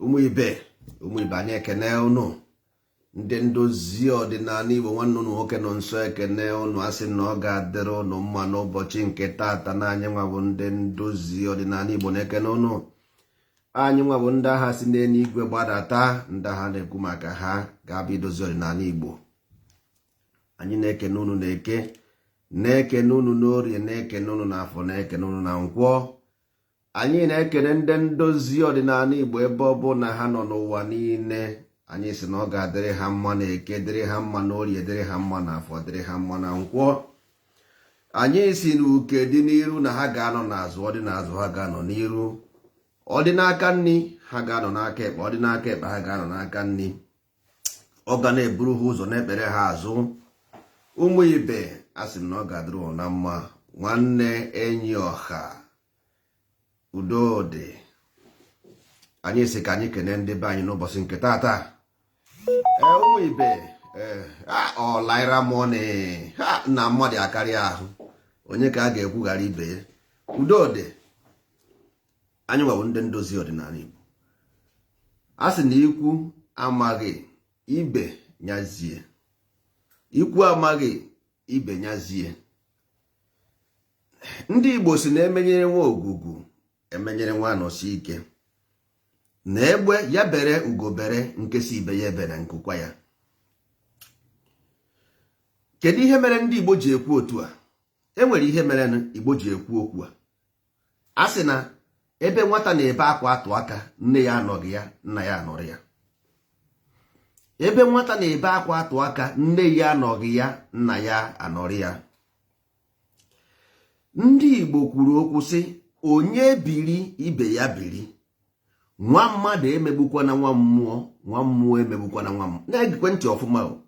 Ụmụ ibe, ụmụ ibe, anyị ekene unu. Ndị ndozi ọdịnala Igbo, nwanne unu nwoke nọ nso ekene unu. Asị na ọ ga-adịrị unu mma n'ụbọchị nke taata. Na anyị nwa bụ ndị ndozi ọdịnala Igbo na-ekene unu. Anyị nwa bụ ndị agha si n'eluigwe gbadata, ndị agha na-ekwu maka ha ga-abịa idozi ọdịnala Igbo. Anyị na-ekene unu na Eke, na-ekene unu n'Orie, na-ekene unu n'Afọ, na-ekene unu na Nkwọ. Anyị na-ekene ndị ndozi ọdịnala Igbo ebe ọ bụ na ha nọ n'ụwa niile. Anyị sị na ọ ga-adịrị ha mma na Eke, dịrị ha mma na Orie, dịrị ha mma na Afọ, dịrị ha mma na Nkwọ. Anyị si na uke dị n'iru na ha ga-anọ n'azụ, ọ dị n'azụ ha ga-anọ n'iru, ọ dị n'aka nri ha ga-anọ n'aka ekpe, ọ dị n'aka ekpe ha ga-anọ n'aka nri. Ọ ga na-eburu ha ụzọ, na-ekpere ha azụ. Ụmụ ibe, a sị m na ọ ga-adịrị ụnụ na mma. Nwanne enyi ọha, udo dị. Anyị sị ka anyị kene ndị be anyị n'ụbọchị nke taata. Ee, ụmụ ibe, ee, ọ Naira Money ha na mmadụ akarịa ahụ, onye ka a ga-ekwughara ibe ya? Udo dị. Anyị nwabụ ndị ndozi ọdịnala Igbo. A sị na ikwu amaghị ibe nyazie, ikwu amaghị ibe nyazie. Ndị Igbo si na emenyere nwa ogwugwu, emenyere nwa anọsi ike, na egbe ya bere, ugo bere, nkesi ibe ya ebe na nkukwa ya. Kedu ihe mere ndị Igbo ji ekwu otu a? E nwere ihe mere Igbo ji ekwu okwu a. A sị na ebe nwata na-ebe akwa atụ aka, nne ya anọghị ya, nna ya anọrọ ya. Ebe nwata na-ebe akwa atụ aka, nne ya anọghị ya, nna ya anọrọ ya. Ndị Igbo kwuru okwu sị, onye biri, ibe ya biri. Nwa mmadụ emegbukwana nwa mmụọ, nwa mmụọ emegbukwana nwa mmụọ. Na-egekwe ntị ọfụma o.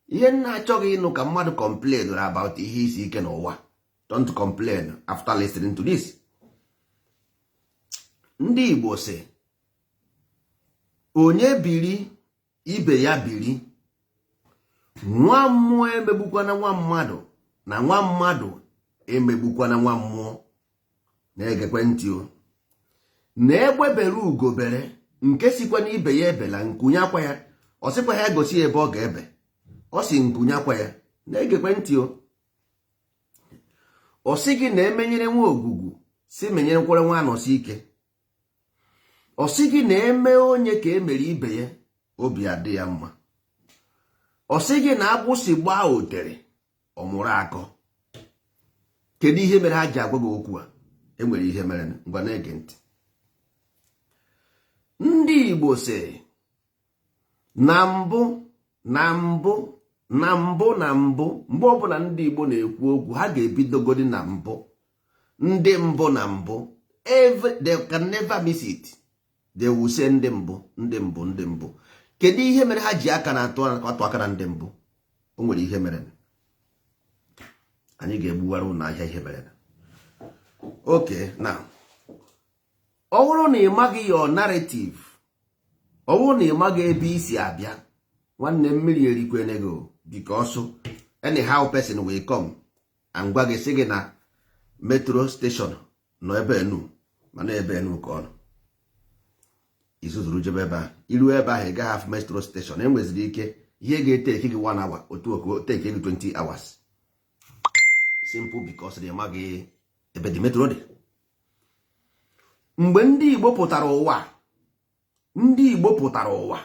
Ihe nna achọghị ịnụ ka mmadụ complain about ihe isi ike n'ụwa. Don't complain after listening to this. Ndị Igbo sị, onye biri, ibe ya biri. Nwa mmụọ emegbukwana nwa mmadụ, na nwa mmadụ emegbukwana nwa mmụọ. Na-egekwe ntị o. Na egbe bere, ugo bere, nke sikwa n'ibe ya ebela, nkunye akwa ya. Ọ sịkwa ya gosi ya ebe ọ ga-ebe, ọ si nkunye akwa ya. Na-egekwe ntị o. Ọ sị gị na emenyere nwa ogwugwu, si menyerekwara nwa anọsi ike. Ọ sị gị na eme onye ka emere ibe ya, obi adị ya mma. Ọ sị gị na agbụsị gbaa otere, ọ mụrụ akọ. Kedu ihe mere ha ji agwa gị okwu a? Enwere ihe mere. Ngwa, na-ege ntị. Ndị Igbo sị na mbụ na mbụ na mbụ na mbụ, mgbe ọbụla ndị Igbo na-ekwu okwu, ha ga-ebidogodi na mbụ. Ndị mbụ na mbụ, they can never miss it. They will say ndị mbụ, ndị mbụ, ndị mbụ. Kedu ihe mere ha ji aka na-atụ atụ aka na ndị mbụ? O nwere ihe mere. Anyị ga-egbuwara ụlọ ahịa ihe mere. Okay, now, ọ bụrụ na ị maghị your narrative, ọ bụrụ na ị maghị ebe i si abịa, nwanne, mmiri erikwene gị, because anyhow person will come and gwa gị, sị gị na metro station nọ ebe enu, mana ebe enu ka ọ nọ. Izuzuru jebe ebe ahụ, iruo ebe ahụ, ị gaghị afụ metro station. Enweziri ike ihe ga-eteki gị 1 hour, otu oku teki gị 20 hours, simple because na ịmaghị ebe dị metro dị. Mgbe ndị Igbo pụtara ụwa, ndị Igbo pụtara ụwa,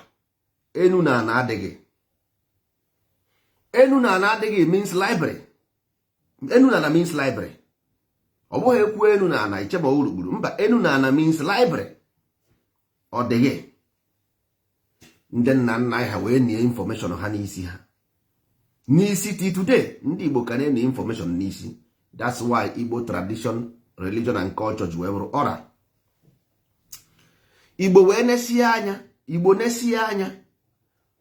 enu na ana adịghị. Enu na ana adịghị means library. Enu na ana means library. Ọ bụghị ekwu enu na ana icheba urugburu, mba. Enu na ana means library. Ọ dịghị. Ndị nna nna anyị ha wee nie information ha n'isi ha n'isi. Till today, ndị Igbo ka na-eni information n'isi. That's why Igbo tradition, religion and culture ji wee bụrụ ọra Igbo. Wee nesie anya, Igbo nesie anya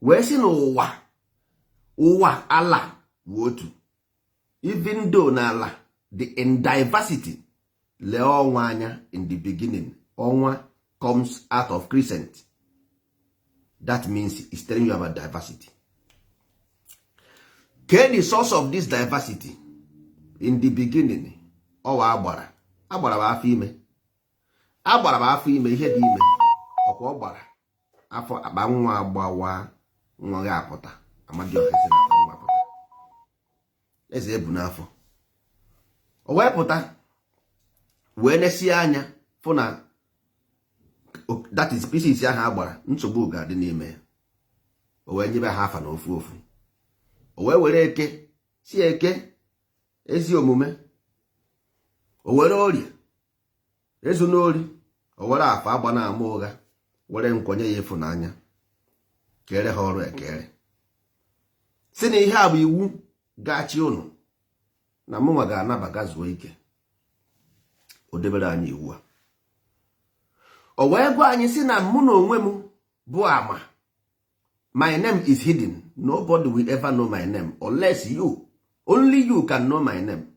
wee sị na ụwa, ụwa ala bụ otu, even though na ala dị in diversity. Lee ọnwa anya. In the beginning, ọnwa comes out of crescent. That means it's telling you about diversity. Ke the source of this diversity? In the beginning, ọwa agbara, agbara bụ afọ ime, agbara bụ afọ ime, ihe dị ime ọkwa ọ gbara. Afọ akpa nwa agbawa, nwa gị apụta. Amadioha esi na akpa nwa pụta, eze ebu n'afọ. O wee pụta, wee nesie anya, fụ na that is pieces ahụ a gbara, nsogbu ga-adị n'ime ya. O wee nyebe ha afa na ofu ofu. O wee were Eke, si Eke ezi omume. O were Orie ezu n'ori. O were Afọ agba na ama ụgha, were nkwenye ya ịfụnanya, kere ha ọrụ ekere, si na ihe a bụ iwu gachi ụnụ na mụnwa ga-anabaga zuo ike. O debere anyị iwu a. O wee gwa anyị si na mụ na onwe m bụ ama. My name is hidden. Nobody will ever know my name unless you, only you can know my name.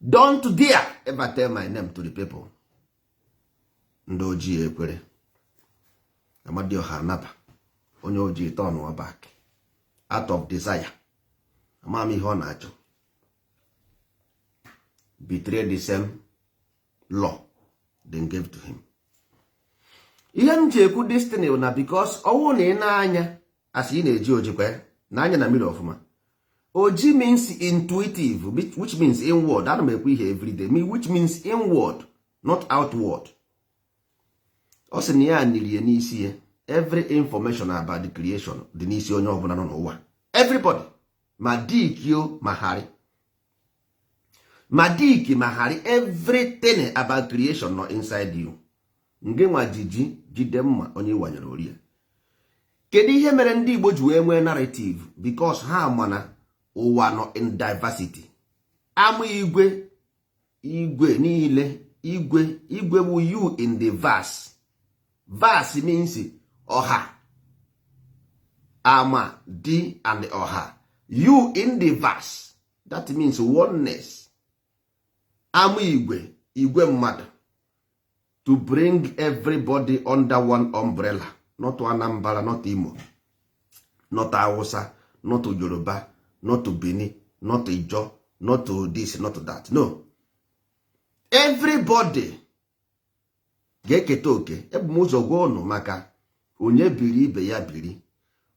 Don't dare ever tell my name to the people. Ndị ojii ekwere. Amadioha anaba onye ojii turn back out of desire. Ama m ihe ọ na-achọ. Betray the same law they gave to him. Ihe m ji ekwu destiny bụ na because ọnwụ na ị na-anya asị ị na-eji ojikwa na anya na mmiri ọfụma. Oji means intuitive, which means inward. Ana m ekwu ihe everyday, which means inward, not outward. Ọ sị na ya nirie n'isi ya. Every information about the creation dị n'isi onye ọbụla nọ n'ụwa. Everybody, ma dikio ma hari, ma dik ma hari, everything about creation nọ inside you. Nge nwa jiji jide mma onye wanyere orie. Kedu ihe mere ndị Igbo ji wee nwee narrative? Because ha ma na ụwa nọ in diversity. Ama igwe, igwe niile, igwe, igwe bụ you in the verse. Verse means ọha. Ama di and ọha, you in the verse, that means oneness. Ama igwe, igwe mmadụ, to bring everybody under one umbrella. Not Anambra, not Imo, not Hausa, not Yoruba, not Benin, not Ijo, not this, not that. No, everybody ga-eketa oke. Ebu m ụzọ gwa ụnụ maka onye biri ibe ya biri.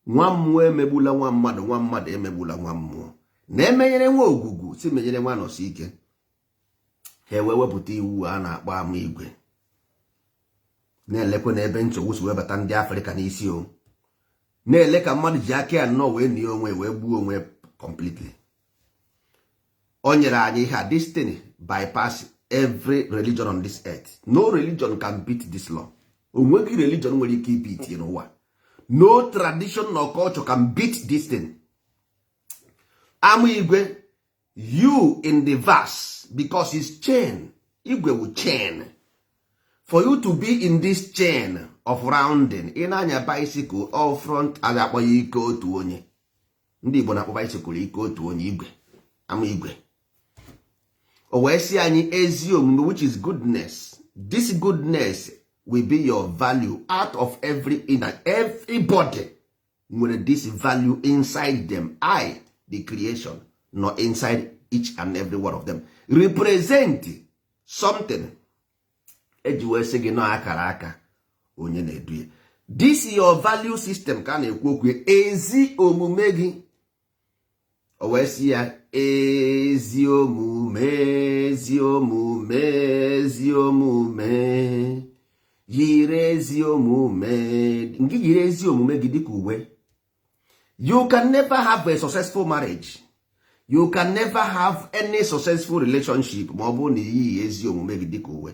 Nwa mmụọ emegbula nwa mmadụ, nwa mmadụ emegbula nwa mmụọ. Na-emenyere nwa ogwugwu si menyere nwa nọsi ike. Ha ewee wepụta iwu a na-akpọ ama igwe. Na-elekwe na ebe nsogbu si webata ndị Afrịka n'isi o na-ele ka mmadụ ji aka ya nnọọ wee nie onwe, wee gbuo onwe completely. O nyere anyị ihe a, destiny bypass every religion on this earth. No religion can beat this law. Onweghị religion nwere ike ibeat n'ụwa. No tradition nor culture can beat this thing. Ama igwe, you in the verse, because it's chain. Igwe wu chain. For you to be in this chain of rounding, ị na-anya bicycle, all front a ga-akpọ ya ike otu onye. Ndị Igbo na-akpọ bicycle ike otu onye. Igwe, ama igwe, o wee sị anyị ezi omume, which is goodness. This goodness will be your value out of every inner. Everybody nwere this value inside them. I, the creation, nọ inside each and every one of them, represent something. Eji wee sị gị nọ akara aka onye na-edu ya. This your value system ka a na-ekwu okwu ezi omume gị. O wee sị ya ezi omume, ezi omume, ezi omume, yiri ezi omume gị, yiri ezi omume gị dịka uwe. You can never have a successful marriage, you can never have any successful relationship ma ọ bụrụ na iyi ezi omume gị dịka uwe,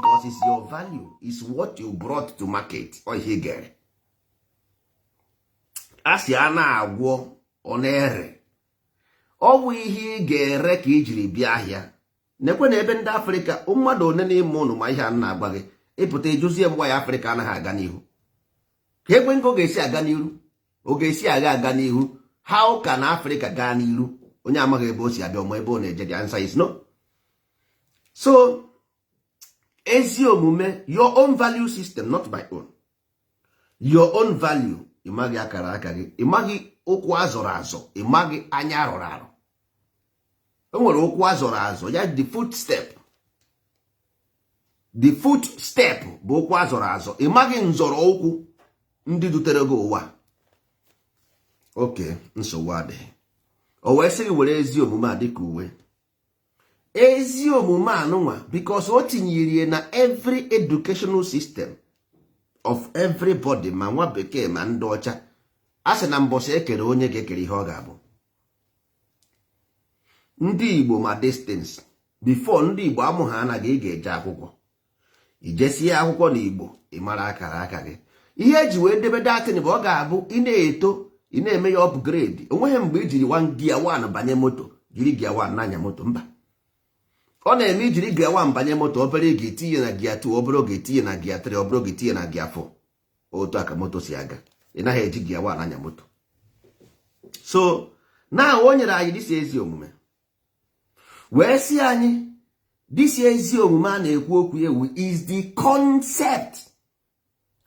because it's your value, is what you brought to market. Ọ ihe gere a sị a na-agwọ, ọ na-ere. Ọ bụ ihe ị ga-ere ka ị jiri bịa ahịa. Nekwe na ebe ndị Afrịka, mmadụ one n'ime ụnụ ma ihe a na-agwa gị. Ịpụta ịjụzie mgba ya, Afrịka anaghị aga n'ihu. Ka ekwe nke ọ ga-esi aga n'iru, ọ ga-esi aga aga n'ihu? How can Africa gaa n'iru? Onye amaghị ebe o si abịa ọma ebe ọ na-eje? The answer is no. So ezi omume, your own value system, not my own, your own value. Ị maghị akara aka gị, ị maghị ụkwụ azọrọ azọ, ị maghị anya arụrụ arụ. O nwere ụkwụ azọrọ azọ ya, the footstep. The foot step bụ ụkwụ azọrọ azọ. Ị maghị nzọrọ ụkwụ ndị dutere gị ụwa. Oke nsogbu adịghị. O wee sị gị were ezi omume a dịka uwe. Ezi omume anụnwa, because o tinyere na every educational system of everybody, ma nwa bekee ma ndị ọcha, a sị na mbọsị ekere onye ga-ekere ihe ọ ga-abụ. Ndị Igbo ma distance before ndị Igbo amụ ha anaghị. Ị ga-eje akwụkwọ, ijesie akwụkwọ na Igbo, ị mara akara aka gị. Ihe eji wee debe datin bụ ọ ga-abụ ị na-eto, ị na-eme ya upgrade. Onweghị mgbe i jiri one gear one banye moto, jiri gear one n'anya moto. Mba, ọ na-eme ijiri gear 1 banye moto, obere ị ga-etinye na gear 2, obere oge etinye na gear 3, obere oge etinye na gear 4. Otu a ka moto si aga. Ị naghị eji gear 1 anya moto. So na o nyere anyị dịsi ezi omume, wee sị anyị dịsi ezi omume a na-ekwu okwu ewu is the concept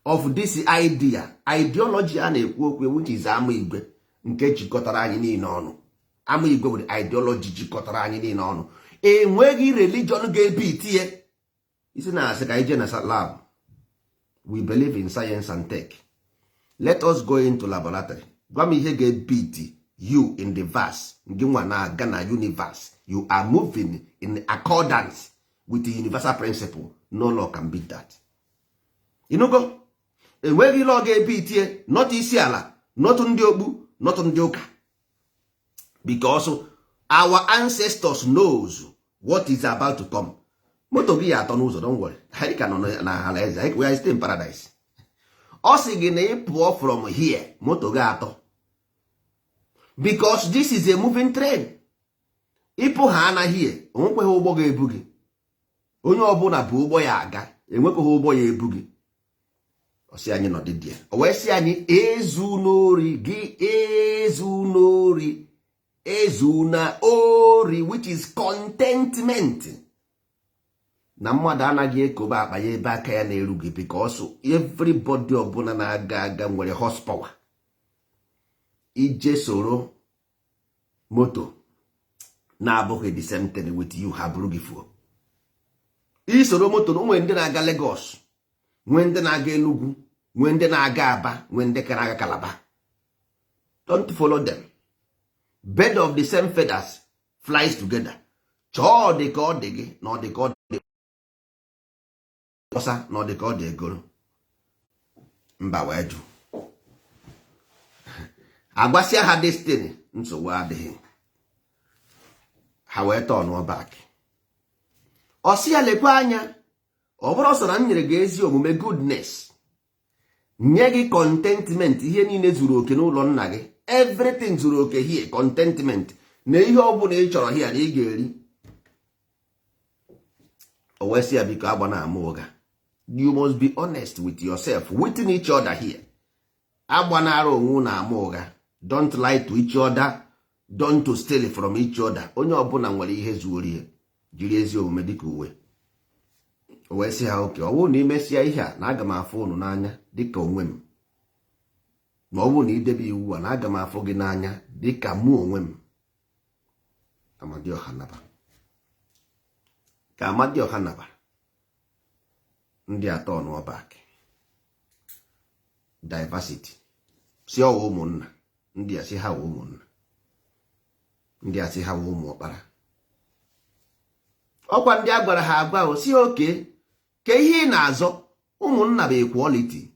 of this idea, ideology a na-ekwu okwu, which is ama igwe nke jikọtara anyị niile ọnụ. Ama igwe bụ ideology jikọtara anyị niile ọnụ. Enweghị religion ga-ebi itinye isi na asị ka anyị jee na lab. We believe in science and tech. Let us go into laboratory. Gwa m ihe ga-ebiti you in the verse gị nwa na-aga na universe. You are moving in accordance with the universal principle. No law can beat that. Inugo, enweghị law ga-ebi itie, not isi ala, not ndị okpu, not ndị ụka, because our ancestors knows what is about to come. Moto gị ya atọ n'ụzọ, don't worry. Anyị ka nọ na ala eze. We are still in paradise. Ọ sị gị na ị pụọ from here, moto gị atọ, because this is a moving train. Ịpụ ha anaghị, onwekweghị ụgbọ ga-ebu gị. Onye ọbụla bụ ụgbọ ya aga, enwekweghị ụgbọ ya ebu gị. Ọ sị anyị nọdị dị ya, o wee sị anyị ezu n'ori gị, ezu n'ori, ezu na ori, which is contentment, na mmadụ anaghị ekobe akpa ya ebe aka ya na-eru gị, because everybody ọbụla na-aga aga nwere horsepower. Ije soro moto na-abụghị the same thing with you, ha bụrụ gị fuo. Isoro moto na nwee ndị na-aga Lagos, nwee ndị na-aga Enugu, nwee ndị na-aga Aba, nwee ndị ka na-aga Calabar. Don't follow them. Bird of the same feathers flies together. Chọọ ọ dị ka ọ dị gị na ọ dị ka ọ dị ọsa na ọ dị ka ọ dị egoro mba wee jụ agwasịa ha destiny. Nsogbu adịghị. Ha wee turnụọ back. Ọ sị ya lekwa anya, ọ bụrụ sọ na m nyere gị ezi omume, goodness, nye gị contentment, ihe niile zuru oke n'ụlọ nna gị, everything zuru oke here, contentment na ihe ọ bụla ị chọrọ here na ị ga-eri. O wee sị ya, biko, agba na ama ụga. You must be honest with yourself, within each other here. Agbanara onwe na ama ụgha. Don't lie to each other. Don't to steal from each other. Onye ọbụla nwere ihe zuoro ihe, jiri ezi omume dịka uwe. O wee sị ha oke, ọ bụrụ na imesịa ihe a, na aga m afụ unu n'anya dịka onwe m, ma ọ bụrụ na idebe iwu a, na aga m afụ gị n'anya dịka mụ onwe m. Amadioha naba. Ka Amadioha nabara, ndị atọ nụọ back. Diversity si ọwa ụmụnna, ndị a si ha wa ụmụnna, ndị a si ha wa ụmụ ọkpara. Ọkwa ndị a gwara ha agwa o si oke ka ihe ị na-azọ ụmụnna bụ equality.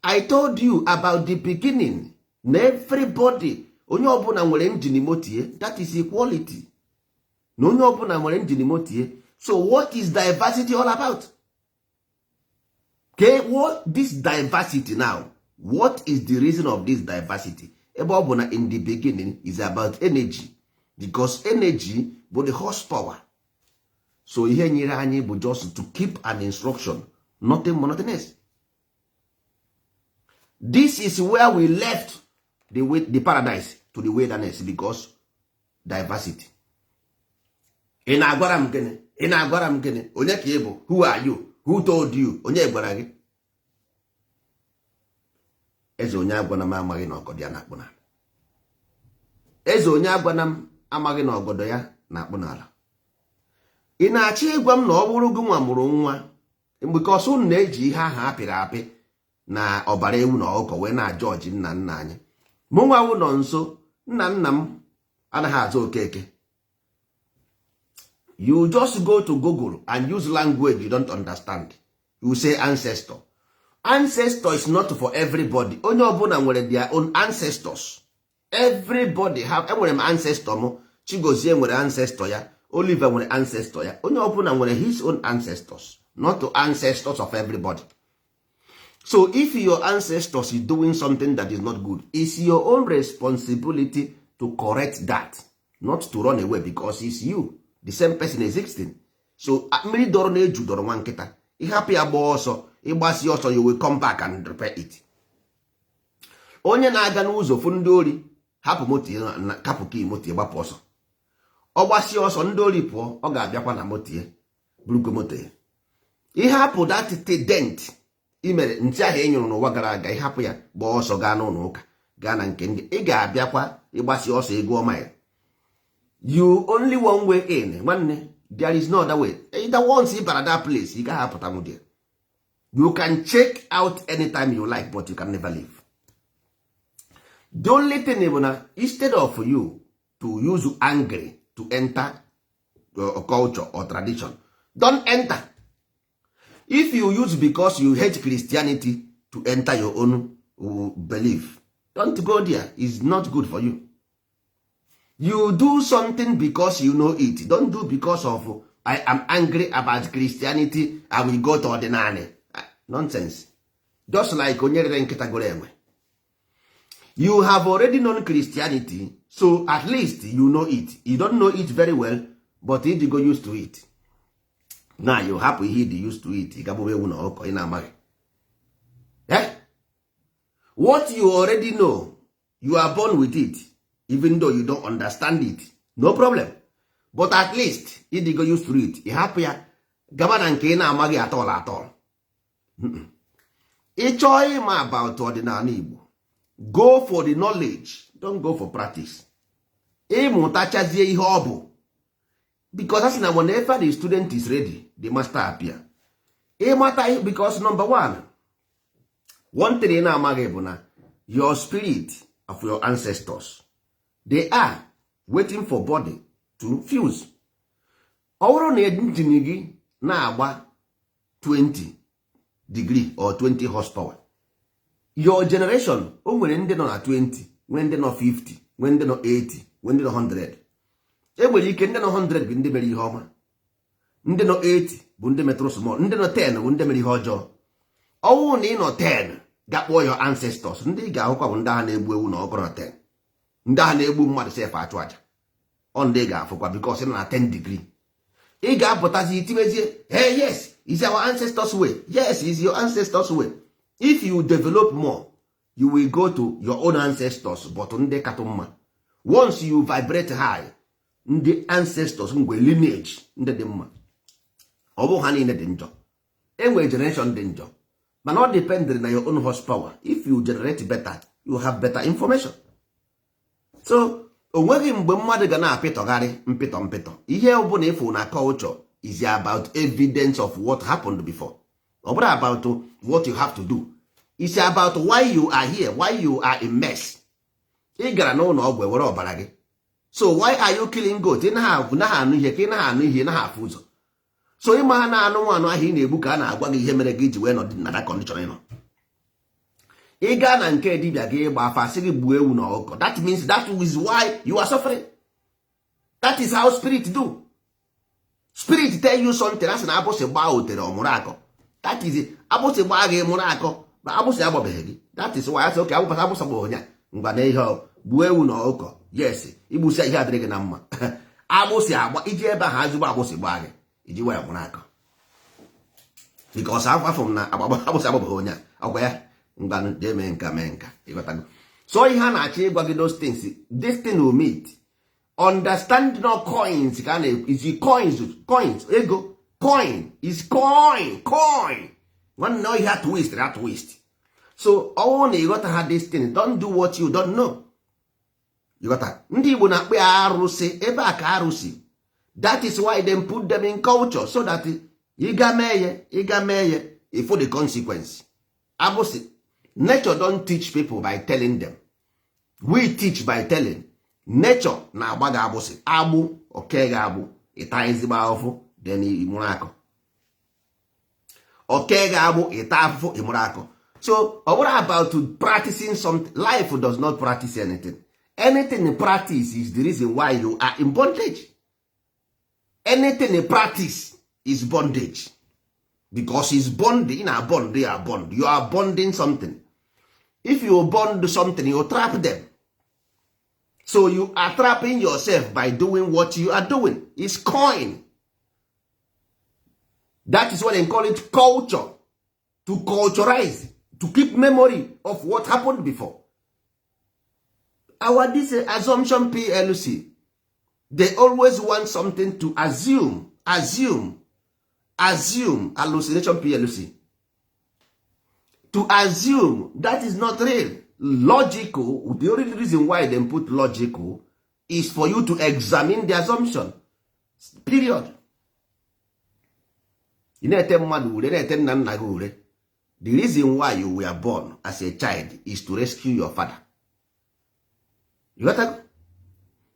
I told you about the beginning na everybody, onye ọbụla nwere engine motie. That is equality, na onye ọbụla nwere engine motie. So what is diversity all about? Ke what this diversity now? What is the reason of this diversity, ebe ọ bụ na in the beginning is about energy? Because energy bụ the horsepower. So ihe nyere anyị bụ just to keep an instruction, nothing more, nothing else. This is where we left the, way, the paradise to the wilderness, because diversity. Ị na-agwara m gịnị? Ị na-agwara m gịnị? Onye ka ị bụ? Who are you? Who told you? Onye gwara gị? Eze onye agwana m amaghị na ọgọdọ ya na-akpụ n'ala. Eze onye agwana m amaghị na ọgọdọ ya na-akpụ n'ala. Ị na-achọ ịgwa m na ọ bụrụ gị nwa mụrụ nwa, because unu na-eji ihe ahụ apịrị apị na ọbara ewu na ọkụkọ wee na-aja ọjị nna nna anyị. Mụ nwa wụ nọ nso, nna nna m anaghị azụ Okeke. You just go to Google and use language you don't understand. You say ancestor. Ancestor is not for everybody. Onye ọbụla nwere their own ancestors. Everybody have. Enwere m ancestor m, Chigozie nwere ancestor ya, Oliver nwere ancestor ya. Onye ọbụla nwere his own ancestors, not the ancestors of everybody. So if your ancestors is doing something that is not good, it's your own responsibility to correct that, not to run away, because it's you, the same person existing. So mmiri dọrọ na eju dọrọ nwa nkịta, ịhapụ ya gbaa ọsọ, ịgbasi ọsọ, you will come back and repair it. Onye na-aga n'ụzọ fụ ndị ori, hapụ moto ya, kapụ key moto ya, gbapụ ọsọ. Ọ gbasie ọsọ, ndị ori pụọ, ọ ga-abịakwa na moto ya, burugo moto ya. Ịhapụ that dent i mere, ntị ahụ ị nyụrụ n'ụwa gara aga, ịhapụ ya gbaa ọsọ gaa n'ụlọ ụka, gaa na nke ndị ị ga-abịakwa. Ịgbasi ọsọ ịgụọ mile, you only one way in. Nwanne, there is no other way. Either once ị bara that place, ị gaghị apụtanwu there. You can check out anytime you like, but you can never leave. The only thing bụ na instead of you to use angry to enter your culture or tradition, don't enter. If you use because you hate Christianity to enter your own belief, don't go there. It's not good for you. You do something because you know it. Don't do because of "I am angry about Christianity, I will go to ọdịnala." Nonsense. Just like onye rere nkịta goro enwe. You have already known Christianity, so at least you know it. You don't know it very well, but you go used to it. Now you hapụ ihe dị used to it, gabụrụ ewu na ọkụkọ ị na-amaghị. Eh? What you already know, you are born with it, even though you don't understand it, no problem, but at least ịdịgo used to it. Ị hapụ ya gaba na nke ị na-amaghị atọl atọl. Ị chọọ ịma about ọdịnala Igbo, go for the knowledge, don't go for practice. Ịmụtachazie ihe ọ bụ, because a sị na whenever the student is ready, the master appear. Ịmata, because number one, one thing ị na-amaghị bụ na your spirit of your ancestors, they are waiting for body to fuse. Ọ bụrụ na engine gị na-agba 20 degree or 20 horsepower, your generation, o nwere ndị nọ na 20, nwee ndị nọ 50, nwee ndị nọ 80, nwee ndị nọ 100. E nwere ike ndị nọ 100 bụ ndị mere ihe ọma, ndị nọ 80 bụ ndị metụrụ small, ndị nọ 10 bụ ndị mere ihe ọjọọ. Ọnwụ na ị nọ 10, ga kpọọ your ancestors, ndị ị ga-ahụkwa bụ ndị agha na-egbu ewu na ọkụrụ na 10, ndị agha na-egbu mmadụ sef achụ aja. Ọ ndị ị ga-afụkwa, because ị nọ na 10 degree. Ị ga-apụtazi itibezie, "Hey, yes, is our ancestors way." Yes, is your ancestors way. If you develop more, you will go to your own ancestors, but ndị katụ mma. Once you vibrate high, ndị ancestors ngwe lineage ndị dị mma. Ọ bụ ha niile dị njọ. Enwere generation dị njọ, mana ọ depend na your own horsepower. If you generate better, you have better information. So o nweghị mgbe mmadụ ga na-apịtọgharị mpịtọ mpịtọ. Ihe ọbụla ịfụ na culture is about evidence of what happened before. Ọ bụrụ about what you have to do, it's about why you are here, why you are in mess. Ị gara n'ụlọ ọgwụ ewere ọbara gị, so why are you killing goat? Ị naghị anụ ihe ka ị naghị anụ ihe, ị naghị afụ ụzọ. So ịma ha na anụmanụ ahụ ị na-egbu ka a na-agwa gị ihe mere gị ji wee nọdị na that condition ị nọ. Ị gaa na nke dibịa gị ịgba afa, sị gị gbuo ewu na ọkụkọ. That means that is why you are suffering. That is how spirit do. Spirit tell you something. A sị na abụsị gbaa otere ọmụrụ akọ. That is abụsị gbaa gị mụrụ akọ, ma abụsị agbabeghị gị. That is why asị oke abụsị abụsị gba onye ngwa na ihe gbuo ewu na ọkụkọ. Yes, igbusi ihe adịrị gị na mma. Agbụsị agba iji ebe ahụ azụgbo agbụsị gbaa gị iji waya mụrụ akọ, because afọ m na agbụsị agbabeghị onye a ọgwa ya. Ngwanụ, jee mee nka, mee nka, ịghọtago? So ihe a na-achọ ịgwa gị, those things, this thing will meet understand. No coins ka a na is coins, coins, ego, coin is coin, coin. Nwanne, ihe a twist, a twist. So ọnwụ na ịghọta ha this thing, don't do what you don't know. Ịghọta? Ndị Igbo na-akpọ ya arụsị. Ebe a ka arụsị. That is why them put them in culture, so that ị ga mee ya, ị ga mee ya, ifo the consequence. Agbụsị, nature don't teach people by telling them. We teach by telling. Nature na-agba gị agbụsị agbụ, oke gị agbụ, ịta ezigbo ahụhụ, then ịmụrụ akọ. Oke gị agbụ, ịta afụfụ, ịmụrụ akọ. So ọ bụrụ about practicing something, life does not practice anything. Anything in practice is the reason why you are in bondage. Anything in practice is bondage, because it's bonding. Na bond, you are bond, you are bonding something. If you bond something, you trap them. So you are trapping yourself by doing what you are doing. Is coin. That is what they call it, culture. To culturize, to keep memory of what happened before. Our this assumption plc, they always want something to assume, assume, assume. Hallucination plc, to assume that is not real. Logical, the only reason why them put logical is for you to examine the assumption, period. Ị na-ete mmadụ ure, na-ete nna nna gị ure. The reason why you were born as a child is to rescue your father. You got that?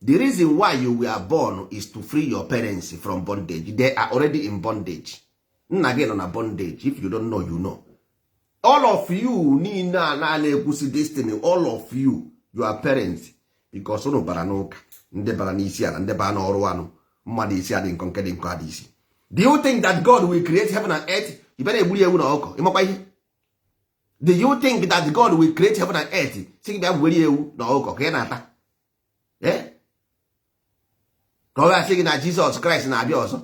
The reason why you were born is to free your parents from bondage. They are already in bondage. Nna gị nọ na bondage. If you don't know, you know. All of you niile a na-ekwusi destiny, all of you, your parents, because unu bara n'ụka, ndị bara n'isi ala, ndị bara n'ọrụ anụ mmadụ, isi adị nkọ, nke dị nkọ adị isi. Do you think that God will create heaven and earth, ị bịara egburi ewu na ọkụkọ? Ịmakwa ihe? Do you think that God will create heaven and earth, si gị bịa gburi ewu na ọkụkọ ka ị na-ata? Ka ọ gasị gị na Jizọs Kraịst na-abịa ọzọ,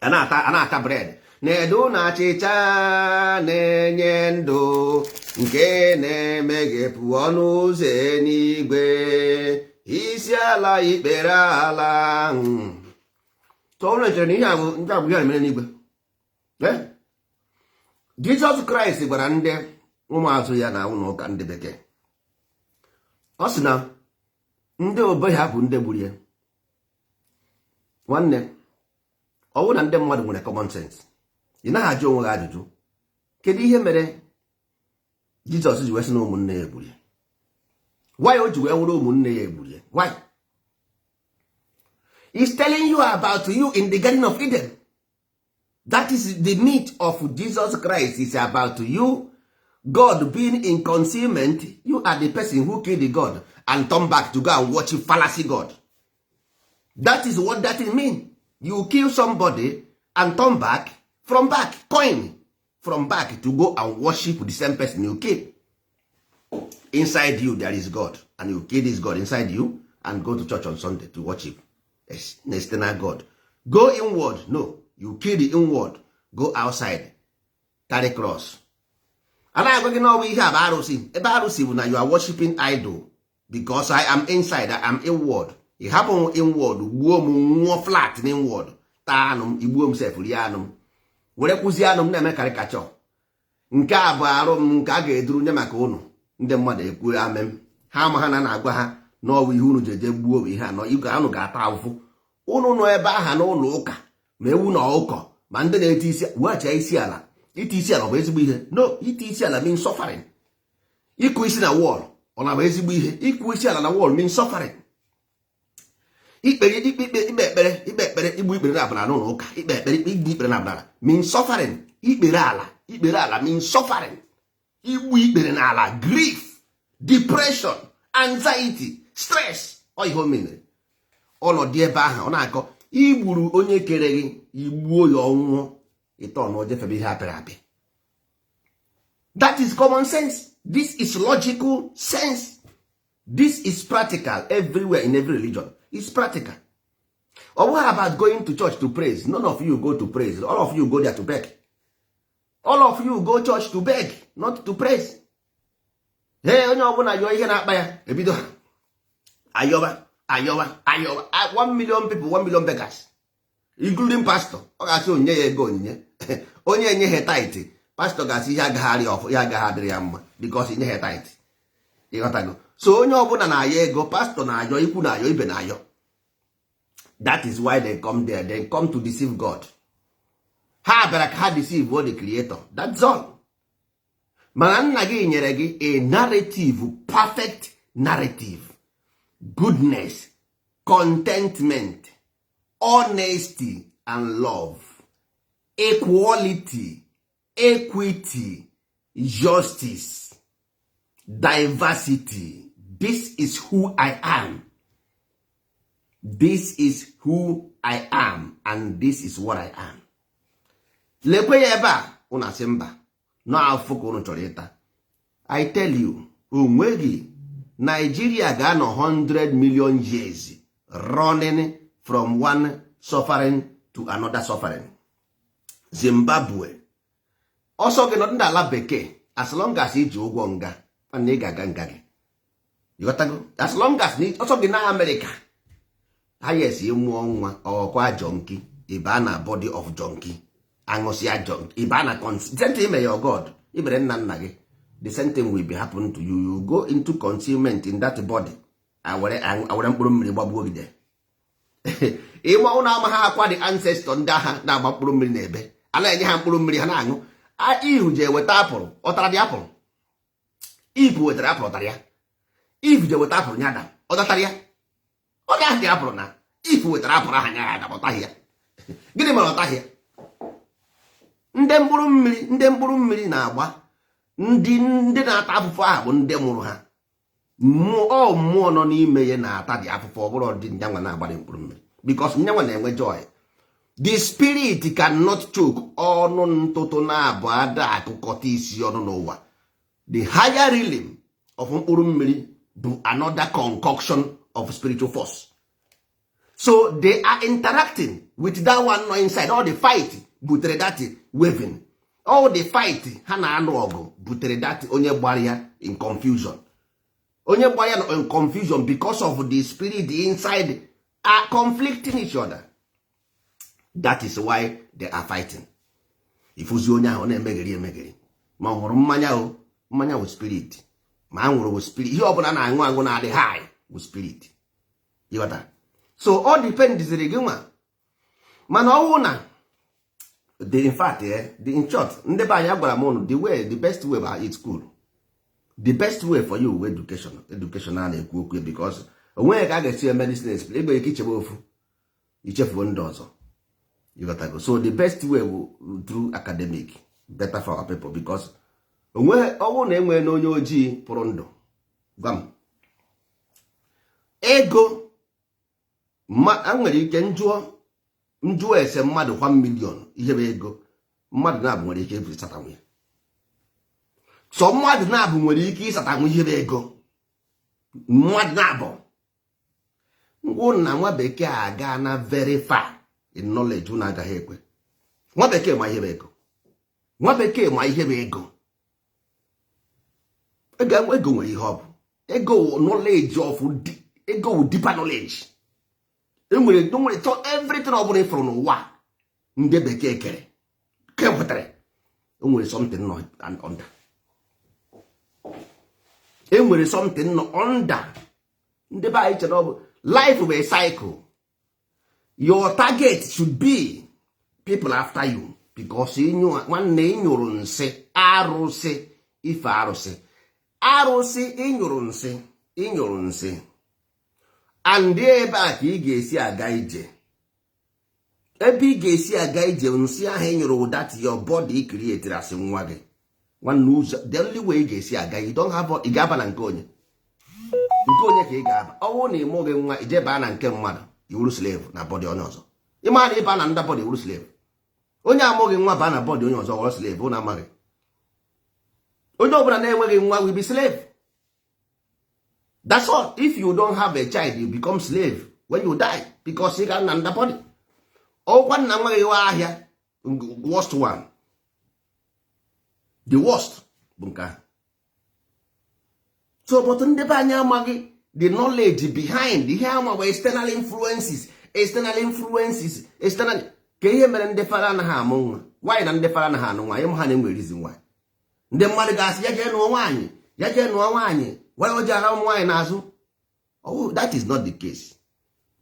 a na-ata bread na-edu na achịcha na-enye ndụ, nke na-emeghepụ ọnụ ụzọ n'igwe, isi ala, ikpere ala. Tụọ chere na ihe a bụ ndị abụ ihe mere n'igwe. Jizọs Kraịst gwara ndị ụmụazụ ya na ụlọ ụka ndị bekee, ọ sị na ndị obe ha bụ ndị gburu ya. Nwanne, ọ bụrụ na ndị mmadụ nwere common sense, ị naghị ajụ onwe gị ajụjụ, kedu ihe mere Jizọs ji wee sị na ụmụnne ya egburu ya? Why o ji wee wụrụ ụmụnne ya egburu ya? Why? He's telling you about you in the Garden of Eden. That is the meat of Jesus Christ, is about you. God being in concealment, you are the person who killed the God and turn back to go and watch fallacy God. That is what that mean. You kill somebody and turn back from back, coin from back, to go and worship the same person you kill. Inside you there is God, and you kill this God inside you and go to church on Sunday to worship an external God. Go inward. No, you kill the inward, go outside, carry cross. A na-agwa gị n'ọbụ ihe a bụ arụsị. Ebe arụsị bụ na you are worshiping idol, because I am inside, I am inward. Ị hapụ m inward, gbuo m, nwụọ flat n inward, taa anụ m, igbuo m sef, rie anụ m, were kwụzie anụ m na-eme karikachọ. Nke a bụ arụ m, nke a ga-eduru nye maka ụnụ. Ndị mmadụ ekwu amem ha, ama ha na na-agwa ha n'ọbụ ihe unu ji eje gbuo bụ ihe anọ igwe anụ ga-ata ahụhụ. Unu nọ ebe aha n'ụlọ ụka, ma ewu na ọkụkọ, ma ndị na-eti isi, weghachie isi ala. Ite isi ala ọ bụ ezigbo ihe? No, ite isi ala mean suffering. Ịkụ isi na wall, ọ na-abụ ezigbo ihe? Ịkụ isi ala na wall mean suffering. Ikpere ikpe ikpe ikpe ekpere ikpe ekpere, igbu ikpere na abụla n'ụlọ ụka, ikpe ekpere, igbu ikpere na abụla mean suffering. Ikpere ala, ikpere ala mean suffering. Igbu ikpere n'ala, grief, depression, anxiety, stress, ọ ihe o mere. Ọnọdụ ebe ahụ ọ na-akọ, igburu onye kere gị, igbuo ya, ọnwụọ, ịtọ na ojefebe ihe apịrị apị. That is common sense. This is logical sense. This is practical everywhere, in every religion is practical. Ọ bụghị about going to church to praise. None of you go to praise. All of you go there to beg. All of you go church to beg, not to praise. Hey, onye ọbụla yọọ ihe na-akpa ya, ebido ha ayọba, ayọba, ayọba. 1 million people, 1 million beggars, including pastor. Ọ ga-asị onyinye ya ego onyinye. Onye enyeghị tithe, pastor ga-asị ihe agaghị ọfụ, ihe agaghị adịrị ya mma, because inyeghị tithe. Ịghọtago? So onye ọbụla na-ayọ ego, pastor na-ayọ, ikwu na-ayọ, ibe na-ayọ. That is why they come there. They come to deceive God. Ha bịara ka ha deceive the creator, that's all. Mana nna gị nyere gị a narrative, perfect narrative: goodness, contentment, honesty and love, equality, equity, justice, diversity. This is who I am. This is who I am and this is what I am. Lekwe ya ebe a, unu asị mba, n'afọ ka unu chọrọ ịta. I tell you, onweghị Nigeria ga-anọ 100 million years running from one suffering to another suffering. Zimbabwe, ọsọ gị nọdụ n'ala bekee, as long as iji ụgwọ nga, mana ị ga-aga nga gị. Ịghọtago? As long as ọsọ gị na Amerịka, highest, ịmụọ nwa ọkwa junkie, ịba na body of junkie, aṅụsịa junkie, ịba na same thing ime your god, ibere nna nna gị, the same thing will be happen to you. You go into concealment in that body, awere mkpụrụ mmiri gbagbuo gị there. Ịma ụnụ ama ha akwa the ancestor, ndị agha na-agba mkpụrụ mmiri na-ebe a na-enye ha mkpụrụ mmiri ha na-aṅụ. Ihu ji eweta apple, ọ tara dị apple. Ibu wetara apple, ọ tara ya. Ifu ji eweta apple nye Adam, ọ datara ya, ọ gaghị apple na ifu wetara apple aha nye Adam, ọ taghị ya. Gịnị mere ọ taghị ya? Ndị mkpụrụ mmiri, ndị mkpụrụ mmiri na-agba, ndị na-ata afụfụ ahụ bụ ndị mụrụ ha. Mmụọ, mmụọ nọ n'ime ya na-ata dị afụfụ. Ọ bụrụ dị nyanwa na-agbadị mkpụrụ mmiri, because nyanwa na-enwe joy. The spirit cannot choke. Ọnụ ntụtụ na-abụ ada akụkọta isi ọnụ n'ụwa. The higher realm of mkpụrụ mmiri bụ another concoction of spiritual force, so they are interacting with that one nọ inside. All the fight butere that waving, all the fight ha na-anụ ọgụ butere that onye gbara ya in confusion, onye gbara ya in confusion because of the spirit inside are conflicting each other. That is why they are fighting. Ifuzi onye ahụ, ọ na-emegheri emegheri, ma ọ hụrụ mmanya, o mmanya wụ spirit, ma anwụrụ wụ spirit, ihe ọbụla na-aṅụ aṅụ na-adị high wụ spirit. Ịghọta? So ọ dependiziri gị nwa. Mana ọwụ na the, in fact, the, in short, ndị be anyị, agwara m ụnụ the way, the best way bụ it school. The best way for you bụ education. Education a na-ekwu okwu, because onweghị ka a ga-esi eme business igbe ike ichebe ofu, ichefuo ndị ọzọ. Ịghọtago? So the best way bụ through academic, better for our people, because onweghị ọnwụ na enwee na onye ojii pụrụ ndụ. Gwa m ego ma nwere ike njụọ njụọ ese mmadụ 1 million ihe bụ ego, mmadụ na-abụ nwere ike ịsatanwu ya. So mmadụ na-abụ nwere ike ịsatanwu ihe bụ ego, mmadụ na-abụ ngwụ na nwa bekee aga na very far in knowledge. Unu agaghị ekwe. Nwa bekee ma ihe bụ ego. Nwa bekee ma ihe bụ ego. Ego nwere ihe ọ bụ. Ego knowledge of ego wụ deeper knowledge. Enwere so everything ọ bụla ịfụrụ n'ụwa ndị bekee kere kepụtara, enwere something nọ under. Enwere something nọ under. Ndị be anyị chere ọ bụ life bụ a cycle. Your target should be people after you, because nwanne, ịnyụrụ nsị arụsị, ife arụsị, arụsị, ịnyụrụ nsị, ịnyụrụ nsị, and ebe a ka ị ga-esi aga ije. Ebe ị ga-esi aga ije, nsị ahụ ị nyụrụ, that your body created asị nwa gị. Nwanne, ụzọ, the only way ị ga-esi aga, you don't have, ị ga-aba na nke onye, nke onye ka ị ga-aba. Ọnwụ na ịmụ gị nwa, ije baa na nke mmadụ, iwuru slave na body onye ọzọ. Ịma na ịba na nda body, iwuru slave. Onye amụghị nwa baa na body onye ọzọ, ghọrọ slave. Ụnụ amaghị, onye ọbụla na-enweghị nwa will be slave. That's all. If you don't have a child, you become slave when you die, because ị ga na nda body. Ọkwa nna nwa gị nwe ahịa, worst one, the worst bụ nke ahụ. So but ndị be anyị amaghị the knowledge behind ihe ama bụ external influences, external influences, external. Ka ihe mere ndị fara anaghị amụ nwa? Nwaanyị na ndị fara anaghị anụ nwaanyị ha na-enwe reason nwaanyị. Ndị mmadụ ga-asị ya jee nụọ nwaanyị, ya jee nụọ nwaanyị, why o ji ara ụmụ nwaanyị n'azụ? Oh, that is not the case.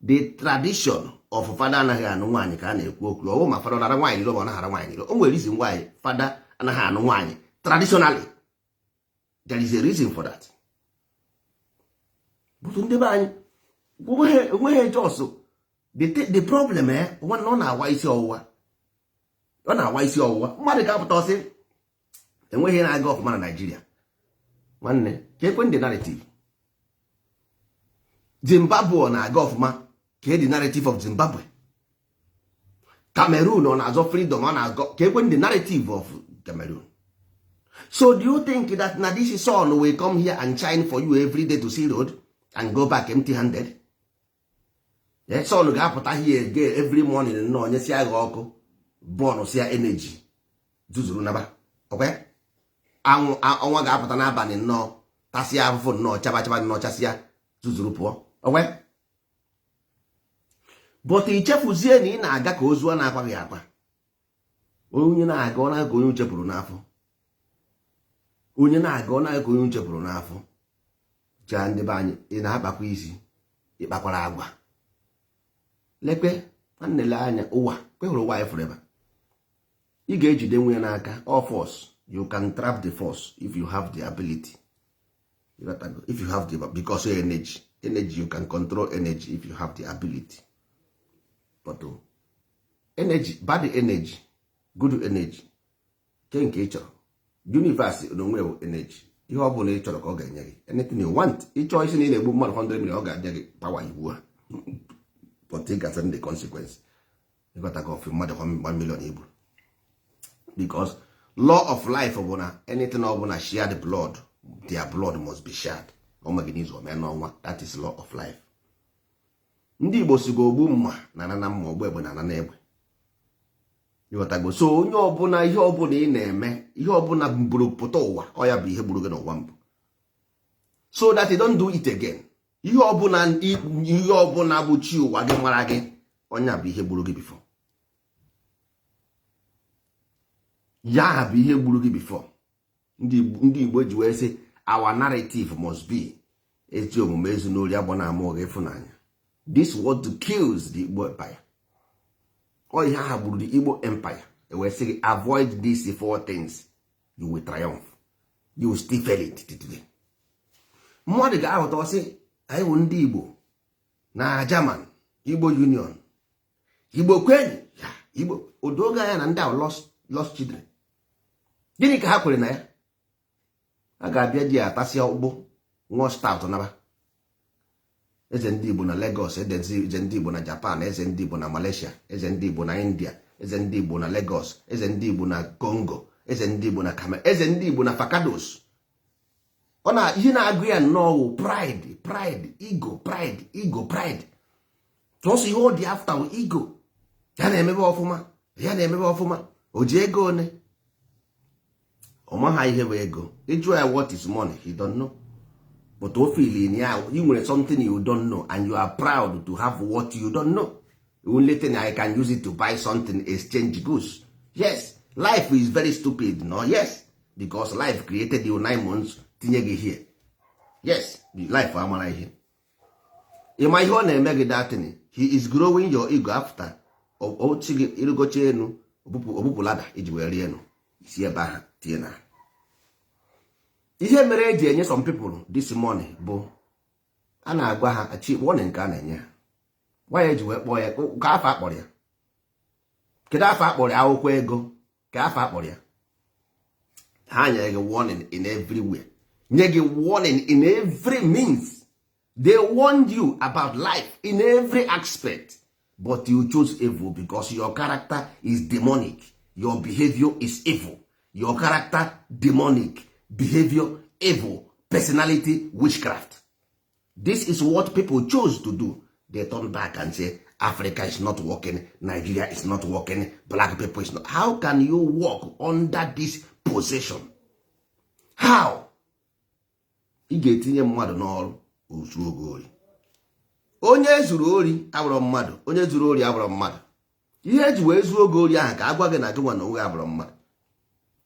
The tradition Of fada anaghị anụ nwaanyị ka a na-ekwu okwu. Ọwụ ma fada ọ nara nwaanyị n'iro, ma ọ naghara nwaanyị n'iro, o nwere reason why fada anaghị anụ nwaanyị traditionally. There is a reason for that. But ndị be anyị onweghị just the problem, eh, nwanne, ọ na-awa isi ọwụwa, ọ na-awa isi ọwụwa. Mmadụ ga-apụta ọsị enweghị na-aga ọfụma na Naịjirịa. Nwanne, ka ekwe ndị narrative Zimbabwe ọ na-aga ọfụma? Ka the narrative of Zimbabwe. Cameroon ọ na-azọ freedom, ọ na-agọ? Ka ekwe the narrative of Cameroon. So do you think that na this sun will come here and shine for you every day to see road and go back empty handed? Sun ga-apụta here again every morning nnọọ, nyesịa gị ọkụ, bọọlụ sia energy zuzuru naba? Ọkwa anwụ, ọnwa ga-apụta n'abalị nnọọ, tasịa afụfụ nnọọ, chaba chaba nnọọ, chasịa, zuzuru pụọ. Ọkwa but ichefuzie na ị na-aga ka ozu a na-akwaghị akwa. Onye na-aga, ọ na-aga ka onye uchepụrụ n'afọ. Onye na-aga, ọ na-aga ka onye uchepụrụ n'afọ. Chaa, ndị be anyị, ị na-akpakwa isi, ịkpakwara agwa. Lekwe nwanne, lee anya ụwa kwehụrụ ụwa anyị fụrụ ebe ị ga-ejide nwunye n'aka. All force, you can trap the force if you have the ability. You got to go. If you have the, because energy, energy, you can control energy if you have the ability. But energy, bad energy, good energy, ke nke ị chọrọ? Universe n'onwe bụ energy. Ihe ọ bụla ị chọrọ ka ọ ga-enye gị. Anything you want. Ịchọọ isi na ị na-egbu mmadụ 100 million, ọ ga-enye gị power igbu ha, but ị ga the consequence. Ịghọtago? Of mmadụ 1 million igbu, because law of life bụ na anything ọ bụla shared blood, their blood must be shared. Ọ maghị n'izu ome n'ọnwa. That is law of life. Ndị Igbo si go ogbu mma na ana na mma, ogbu egbe na ana na egbe. Ịghọtago? So onye ọbụla, ihe ọbụla ị na-eme, ihe ọbụla buru pụta ụwa, ọ ya bụ ihe gburu gị n'ụwa mbụ, so that you don't do it again. Ihe ọbụla, ihe ọbụla bụ chi ụwa gị mara gị, ọnya bụ ihe gburu gị before. Ya bụ ihe gburu gị before. Ndị Igbo ji wee sị, our narrative must be ezi omume, ezu n'ori, agbọ na ama ụgha, ịfụnanya. This what kills the Igbo empire. Ọ ihe aha gburu the Igbo empire. Ewee sị gị, avoid these four things, you will triumph. You will still fail it today. Mmadụ ga-ahụta ọsị anyị bụ ndị Igbo na German, Igbo Union, Igbo kwenyi ya, Igbo odoge anya na ndị ahụ lost children. Gịnị ka ha kwere na ya? A ga-abịa ji atasịa ụgbụ, ṅụọ stout, naba. Eze ndị Igbo na Lagos, eze ndị Igbo na Japan, eze ndị Igbo na Malaysia, eze ndị Igbo na India, eze ndị Igbo na Lagos, eze ndị Igbo na Congo, eze ndị Igbo na Cameroon, eze ndị Igbo na Fakados. Ọ na ihe na-agụ ya nnọọ wụ pride, pride, ego, pride, ego, pride. Sọsọ ihe ọ dị after wụ ego. Ya na-emebe ọfụma, ya na-emebe ọfụma. O ji ego one? Ọ maha ihe bụ ego. Ịjụọ ya, "What is money?" He don't know. But o feel ya you nwere something you don't know, and you are proud to have what you don't know. The only thing I can use it to buy something, exchange goods. Yes, life is very stupid, no? Yes, because life created you 9 months, tinye gị here. Yes, life amara ihe. Ịma ihe ọ na-eme gị datin? He is growing your ego. After ochi gị ịrụgocha enu, obupụ ladder iji wee rie enu isi ebe ahụ tinye na ihe mere eji enye some people this money bụ a na-agwa ha achi warning nke a na-enye ha. Gwa ya eji wee kpọọ ya ka afọ akpọrọ ya. Kedu afọ akpọrọ ya? Akwụkwọ ego ka afọ akpọrọ ya. Ha nyere gị warning in everywhere, nye gị warning in every means. They warned you about life in every aspect, but you choose evil because your character is demonic, your behavior is evil. Your character demonic, behavior evil, personality witchcraft. This is what people chose to do. They turn back and say Africa is not working, Nigeria is not working, black people is not. How can you work under this possession? How? Ị ga-etinye mmadụ n'ọrụ ozu oge ori. Onye zuru ori abụrụ mmadụ. Onye zuru ori abụrụ mmadụ. Ihe eji wee zuo oge ori ahụ ka a gwa gị na gị nwa na onwe abụrụ mmadụ.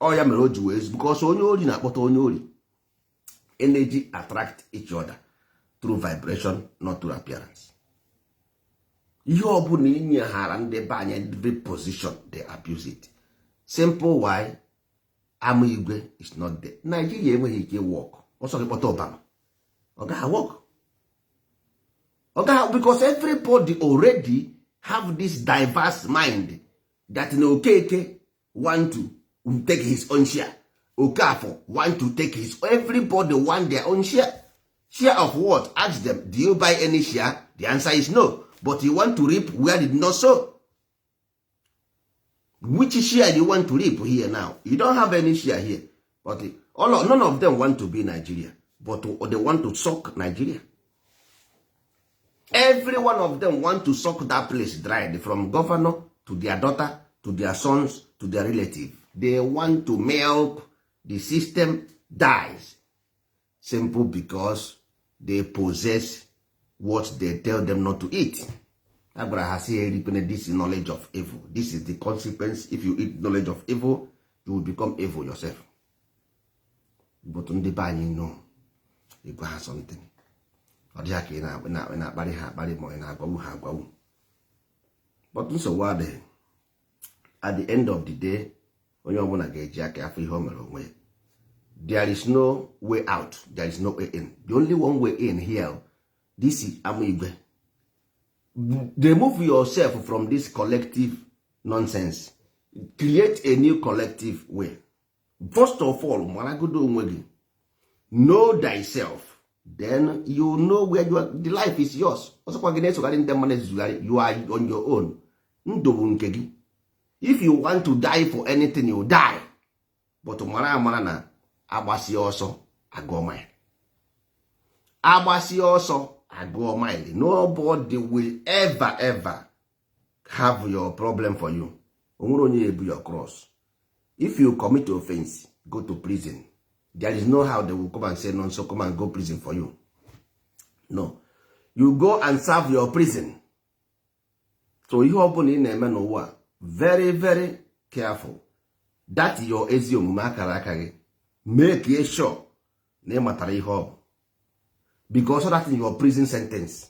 Ọ ya mere o ji wee zu, because onye ori na-akpọta onye ori. Energy attract each other through vibration, not through appearance. Ihe ọbụla inyeghara ndị be anyị, every position, they abuse it. Simple. Why? Ama igwe is not there. Nigeria enweghị ike work. Ọsọ gị kpọta Obama, ọ gaghị work, ọ gaghị, because everybody already have this diverse mind that na Okeke want to take his own share, Okafor want to take his, everybody want their own share. Share of what? Ask them, do you buy any share? The answer is no. But you want to reap where did not sow. Which share you want to reap here now? You don't have any share here. But none of them want to be Nigeria, but they want to suck Nigeria. Every one of them want to suck that place dry, from governor to their daughter to their sons to their relative. They want to milk the system dies. Simple, because they possess what they tell them not to eat. A gwara ha si eripene this knowledge of evil. This is the consequence. If you eat knowledge of evil, you will become evil yourself. But ndị be anyị know, ịgwa ha something, ọ dịghị ka ị na-akparị ha akparị ma ị na-agwagwu ha agwagwu. But nsogbu adịghị. At the end of the day, onye ọbụla ga-eji aka afọ ihe o mere onwe ya. There is no way out, there is no way in. The only one way in here, this is ama igwe. Remove yourself from this collective nonsense, create a new collective way. First of all, maragodo onwe gị. Know thyself, then you know where you are. The life is yours. Ọsọkwa gị na-esogharị ndị mmadụ ezuzugharị, you are on your own. Ndụ bụ nke gị. If you want to die for anything, you die. But mara amara na agbasie ọsọ agụọ mile, agbasie ọsọ agụọ mile. Nobody will ever ever have your problem for you. Onwere onye ebu your cross. If you commit offense, go to prison. There is no how they will come and say, "No, so come and go prison for you." No, you go and serve your prison. So ihe ọbụla ị na-eme n'ụwa, very very careful. That your ezi omume, akara aka gị, make sure na ị matara ihe ọ bụ, because that is your prison sentence.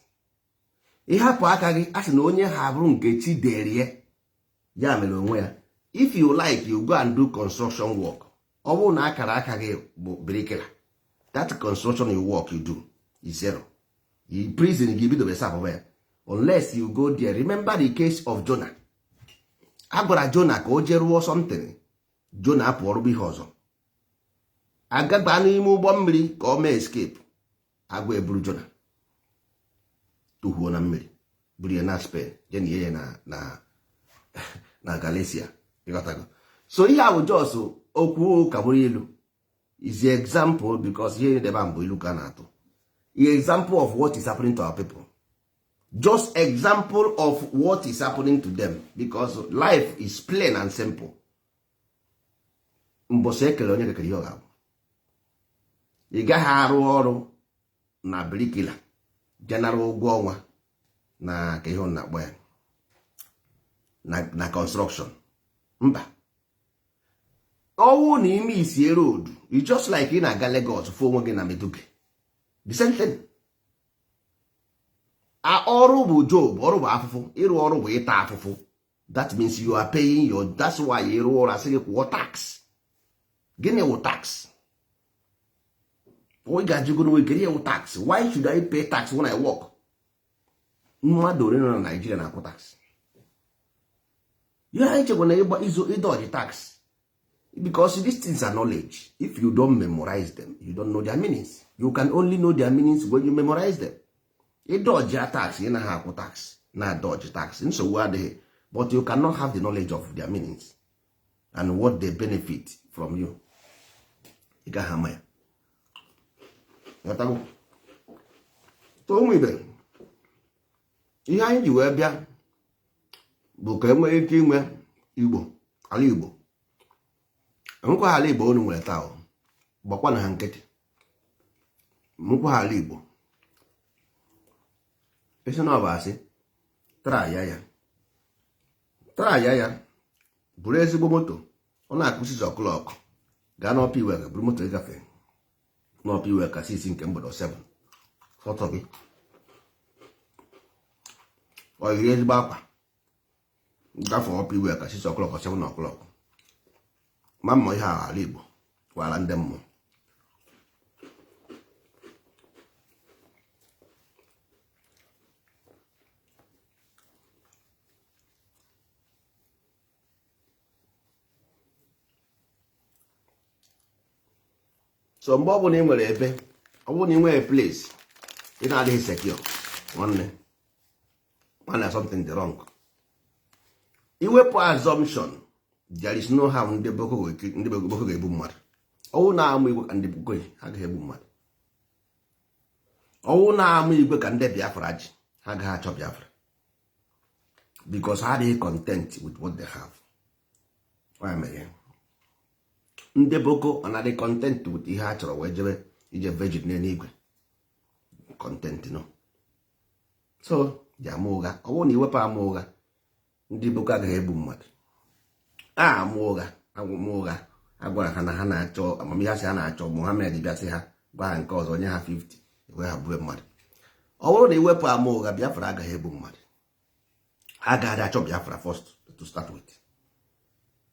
Ịhapụ aka gị, a sị na onye ha bụrụ nke chi derie ya mere onwe ya. If you like, you go and do construction work. Ọ bụrụ na akara aka gị bụ bricklayer, that construction you work you do is zero. Prison gị bido serve ya unless you go there. Remember the case of Jonah. A gwara Jonah ka o jee rụọ something. Jonah apụ ọrụbụ ihe ọzọ, agagba n'ime ụgbọ mmiri ka ọ mee escape. Agwa eburu Jonah tụhuo na mmiri, buru ya na Spain, jee na ya na Galicia. Ịghọtago? So ihe a bụ just okwu ka bụrụ ilu, is the example, because ihe debe mbụ ilu ka na-atụ, example of what is happening to our people, just example of what is happening to them, because life is plain and simple. Mbọsị ekele onye kekere ihe ọ ga-abụ, ị gaghị arụ ọrụ na bricklayer jenara ụgwọ ọnwa na ka ihe ọ na-akpọ ya na construction. Mba, ọwụ na ime isie road, you just like ị na-aga Lagos, fụ onwe gị na Maiduguri, the same thing. Ọrụ bụ job, ọrụ bụ afụfụ. Ịrụ ọrụ bụ ịta afụfụ. That means you are paying your, that's why ịrụ ọrụ, asị gị kwụọ tax. Gịnị wụ tax? Ị ga-ajụgo onwe gị, wụ tax? Why should I pay tax when I work? Mmadụ ole nọ na Nigeria na-akwụ tax? Ihe anyị chekwa na ịgba izo ịdọji tax, because these things are knowledge. If you don't memorize them, you don't know their meanings. You can only know their meanings when you memorize them. Ịdọji tax, ị naghị akwụ tax na dodge tax, nsogbu adịghị, but you cannot have the knowledge of their meanings and what they benefit from you. Ị gaghị ama ya. Ghọtago? So ụmụ ibe, ihe anyị ji wee bịa bụ ka e nwee ike inwe Igbo, ala Igbo. Nkwa ala Igbo unu nwere taa, gbakwa na ha nkịtị. Nkwa ala Igbo, esi na ọ bụ asị, try ya, try ya. Buru ezigbo moto, ọ na-akụ 6 o'clock, gaa n'Upper Iweka, buru moto ịgafe n'Upper Iweka 6 nke mgbede, 7 fọtọ gị. Ọ yiri ezigbo akwa gafe ọpụ iwe ka 6 o'clock or 7 o'clock. Ma mma ihe ala Igbo gwara ndị mmụọ. So mgbe ọ bụla ị nwere ebe, ọ bụrụ na ị nwere place ị na-adịghị secure, nwanne, nwanne, something dị wrong. Iwepụ assumption, there is no how ndị Boko ga-egbu mmadụ. Ọwụ na-amụ igwe ka ndị Boko ji, ha agaghị egbu mmadụ. Ọwụ na-amụ igwe ka ndị Biafra ji, ha agaghị achọ Biafra, because ha adịghị content with what they have. Why mere ndị Boko ọ na-adị content with ihe ha chọrọ wee jebe ije virgin n'eluigwe? Content no. So ji ama ụgha. Ọ bụrụ na iwepụ ama ụgha, ndị Boko agaghị egbu mmadụ. A ama ụgha, ama ụgha a gwara ha na ha na-achọ amamihe, asị ha na-achọ Muhammed, bịasị ha gwa ha nke ọzọ, nye ha 50 ewe ha bue mmadụ. Ọ bụrụ na iwepụ ama ụgha, Biafra agaghị egbu mmadụ. Ha agaghị achọ Biafra first to start with.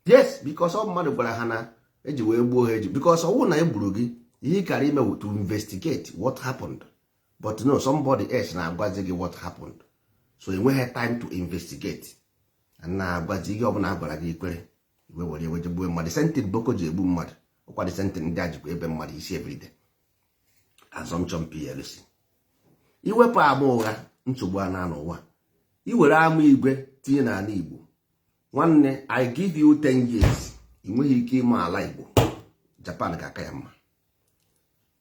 Yes, because ọ mmadụ gwara ha na eji wee gbuo ha eji, because ọ bụrụ na e gburu gị, ihe ị kara ime to investigate what happened. But no, somebody else na-agwazi gị what happened, so enweghị time to investigate. Na-agwazi ihe ọbụla a gwara gị ikwere, iwe were ewe je gbuo mmadụ. Same thing Boko ji egbu mmadụ. Ọkwa the same thing ndị a jikwa ebe mmadụ isi everyday. Assumption plc. Iwepụ ama ụgha, nsogbu a na n'ụwa. Iwere ama igwe tinye n'ala Igbo, nwanne, I give you 10 years, ị nweghị ike ịma ala Igbo. Japan ga-aka ya mma.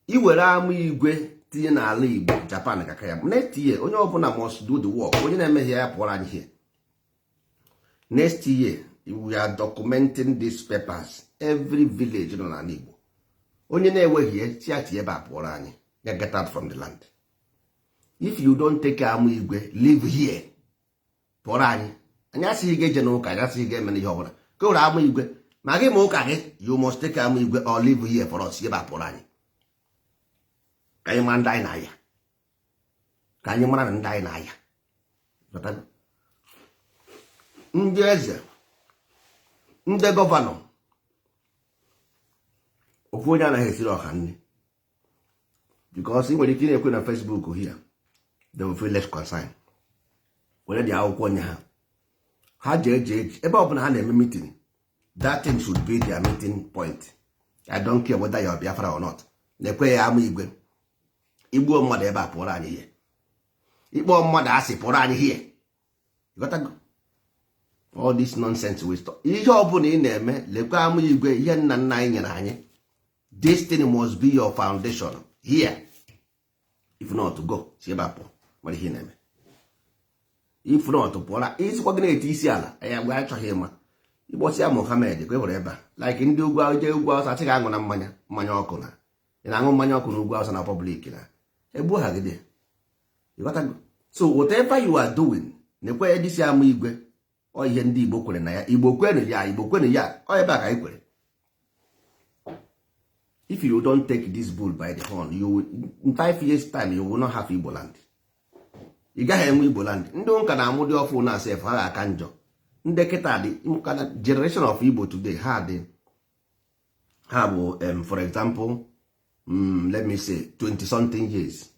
Iwere ama igwe tinye n'ala Igbo, Japan ga-aka ya mma. Next year, onye ọbụla must do the work. Onye na-emeghe ya pụọrọ anyị here. Next year, we are documenting these papers, every village nọ n'ala Igbo. Onye na-enweghị ya chiati ebe a pụọrọ anyị ya, get out from the land. If you don't take ama igwe, live here, pụọrọ anyị. Anyị asịghị gị eje n'ụka, anyị asịghị gị eme ihe ọbụla ka were ama igwe ma gị ma ụka gị. You must take ama igwe or live here for us. Ebe a pụọrọ anyị ka anyị mara ndị anyị na-aya, ka anyị mara na ndị anyị na-aya. Ndị eze, ndị governor, ofu onye anaghị esiri ọha nri, because ị nwere ike ị na-ekwe na Facebook here, they will feel less concerned. Were dị akwụkwọ nye ha, ha jee jee ebe ọbụla ha na-eme meeting. That thing should be their meeting point. I don't care whether you are Biafra or not. Na-ekwe ya ama igwe. Igbuo mmadụ ebe a, pụọrọ anyị ihe. Ịkpọ mmadụ asị, pụọrọ anyị here. Ghọtago? All this nonsense will stop. Ihe ọbụla ị na-eme, lekwa ama igwe, ihe nna nna anyị nyere anyị. This thing must be your foundation here. If not, go, si ebe a pụọ. Mara ihe ị na-eme. If not, pụọra. Isikwa gị na-eti isi ala ya mgbe achọghị ịma ịgbọsịa Mohammed ka e were ebe a, like ndị ugwu je ugwu Awụsa, asị ga-aṅụ na mmanya, mmanya ọkụ, na ị na-aṅụ mmanya ọkụ n'ugwu Awụsa na public na egbuo ha gide. Ịghọtago? So whatever you are doing, na-ekwe ya disi ama igwe. Ọ ihe ndị Igbo kwere na ya. Igbo kwenu ya, Igbo kwenu ya. Ọ ebe a ka anyị kwere. If you don't take this bull by the horn, you will, in 5 years time, you will not have Igbo land. Ị gaghị enwe Igbo land. Ndị ụka na-amụ dị ọfụ na asef ha ga-aka njọ. Ndị kịta dị generation of Igbo today, ha dị, ha bụ for example, let me say 20 something years.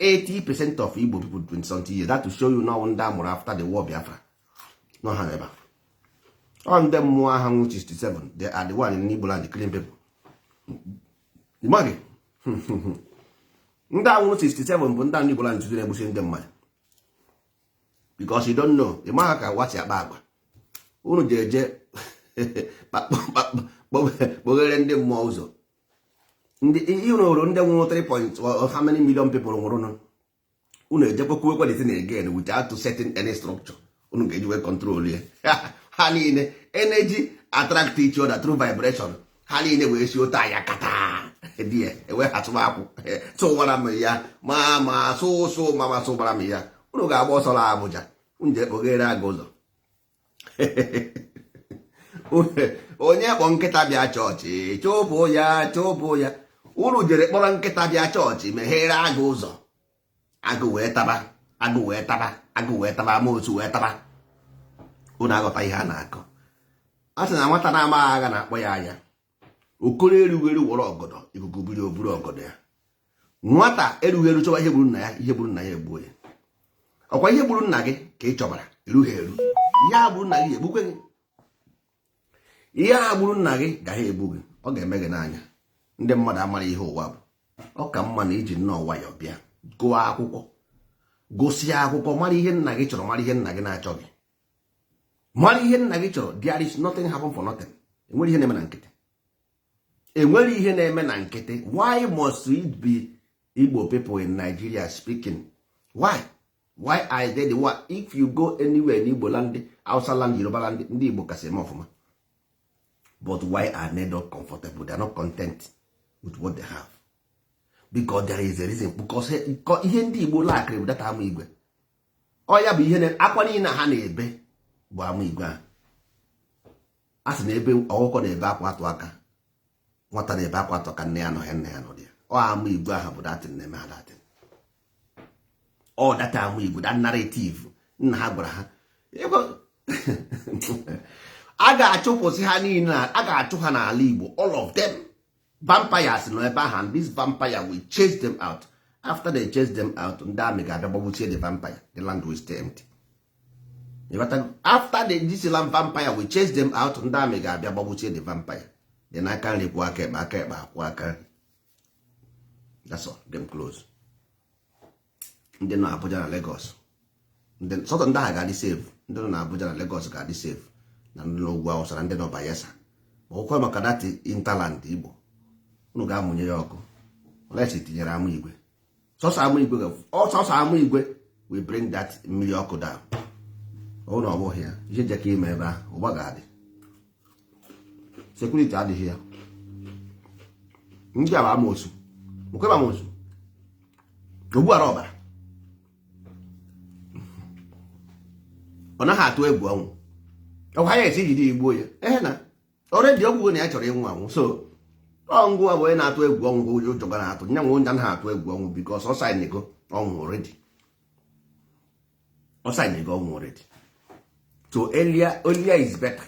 80% of Igbo people, 20 something years. That to show you now, ndị amụrụ after the war Biafra no ha ebe a. Ọ ndị mmụọ agha nwụ 67, they are the one in Igbo land killing people. Ịmaghị ndị anwụrụ 67 bụ ndị anụ Igbo land na-egbusi ndị mmadụ, because you don't know. Ị maghị ka wasi akpa agwa unu ji eje kpoghere ndị mmụọ ụzọ. Ndị unu hụrụ ndị nwụrụ 3 point how many million people nwụrụ, unu ejekwa the thing again without setting any structure unu ga-eji wee control ya. Ha niile, energy attract each other through vibration. Ha niile wee si otu anya kata di ya ewe ha tụba akwụ tụwara m ya ma ma sụ sụ ma ma sụgbara m ya. Unu ga-agba ọsọ na Abuja, unu jee kpoghere aga ụzọ. Onye kpọ nkịta bịa chọọchị, chụpụ ya, chụpụ ya. Unu jere kpọrọ nkịta bịa chọọchị, meghere agụ ụzọ, agụ wee taba. Agụ wee taba, agụ wee taba, amoosu wee taba. Unu aghọta ihe a na-akọ. A sị na nwata na-amaghị agha na-akpọ ya anya. Okoro erughị eru were ọgọdọ, ikuku biri oburu ọgọdọ ya. Nwata erughị eru chọba ihe gburu nna ya, ihe gburu nna ya egbuo ya. Ọkwa ihe gburu nna gị ka ị chọbara, erughị eru. Ihe a gburu nna gị egbukwe gị. Ihe a gburu nna gị gaghị egbu gị, ọ ga-eme gị n'anya. Ndị mmadụ amara ihe ụwa bụ. Ọ ka mma na iji nnọọ nwayọọ bịa gụọ akwụkwọ, gụsịa akwụkwọ, mara ihe nna gị chọrọ, mara ihe nna gị na-achọghị, mara ihe nna gị chọrọ. There is nothing happen for nothing. Enwere ihe na-eme na nkịtị, enwere ihe na-eme na nkịtị. Why must it be Igbo people in Nigeria speaking? Why are they the one? If you go anywhere in Igbo land, Hausa land, Yoruba land, ndị Igbo kasị eme ọfụma. But why are they not comfortable? They are not content with what they have because there is a reason, because ihe ndị Igbo lakịrị bụ data ama igwe. Ọ ya bụ ihe akwa niile ha na-ebe bụ ama igwe ahụ. A sị na ebe ọkụkọ na-ebe akwa atụ aka, nwata na-ebe akwa atụ aka, nne ya nọ ya, nne ya nọ ya. Ọ ama igwe ahụ bụ datin na-eme ha datin. Ọ data ama igwe, that narrative nna ha gwara ha. A ga-achụpụsị ha niile, a ga-achụ ha n'ala Igbo, all of them. Vampires nọ ebe ahụ, and this vampire will chase them out. After they chase them out, ndị army ga-abịa gbagbuchie the vampire. The land will stay empty. After the this land vampire will chase them out, ndị army ga-abịa gbagbuchie the vampire. Then aka nri kwụ aka ekpe, aka ekpe akwụ aka nri. That's all, game close. Ndị nọ Abuja na Lagos, sọtọ ndị ahụ ga-adị safe. Ndị nọ na Abuja na Lagos ga-adị safe, na ndị nọ ugwu Awụsa, na ndị nọ Bayelsa. Ma ọkwa maka that hinterland Igbo, unu ga-amụnye ya ọkụ olesi tinyere ama igwe. Sọsọ ama igwe, sọsọ ama igwe we bring that mmiri ọkụ down. Ọ na ọ bụghị ya, ihe jeka ime ebe ahụ, ụgba ga-adị, security adịghị ya. Ndị a bụ amoosu, mkwebe amoosu, ogbuara ọbara. Ọ naghị atụ egwu ọnwụ. Ọkwa ya esi jide igbuo ya. Ehe, na already ọgwụgwụ na ya chọrọ ịnwụ anwụ. So ọ ngwa bụ onye na-atụ egwu ọnwụ, ụjọ ga na-atụ nya nwe. Onye anaghị atụ egwu ọnwụ because ọ sign ọnwụ already, ọ sign ọnwụ already. So earlier, earlier is better.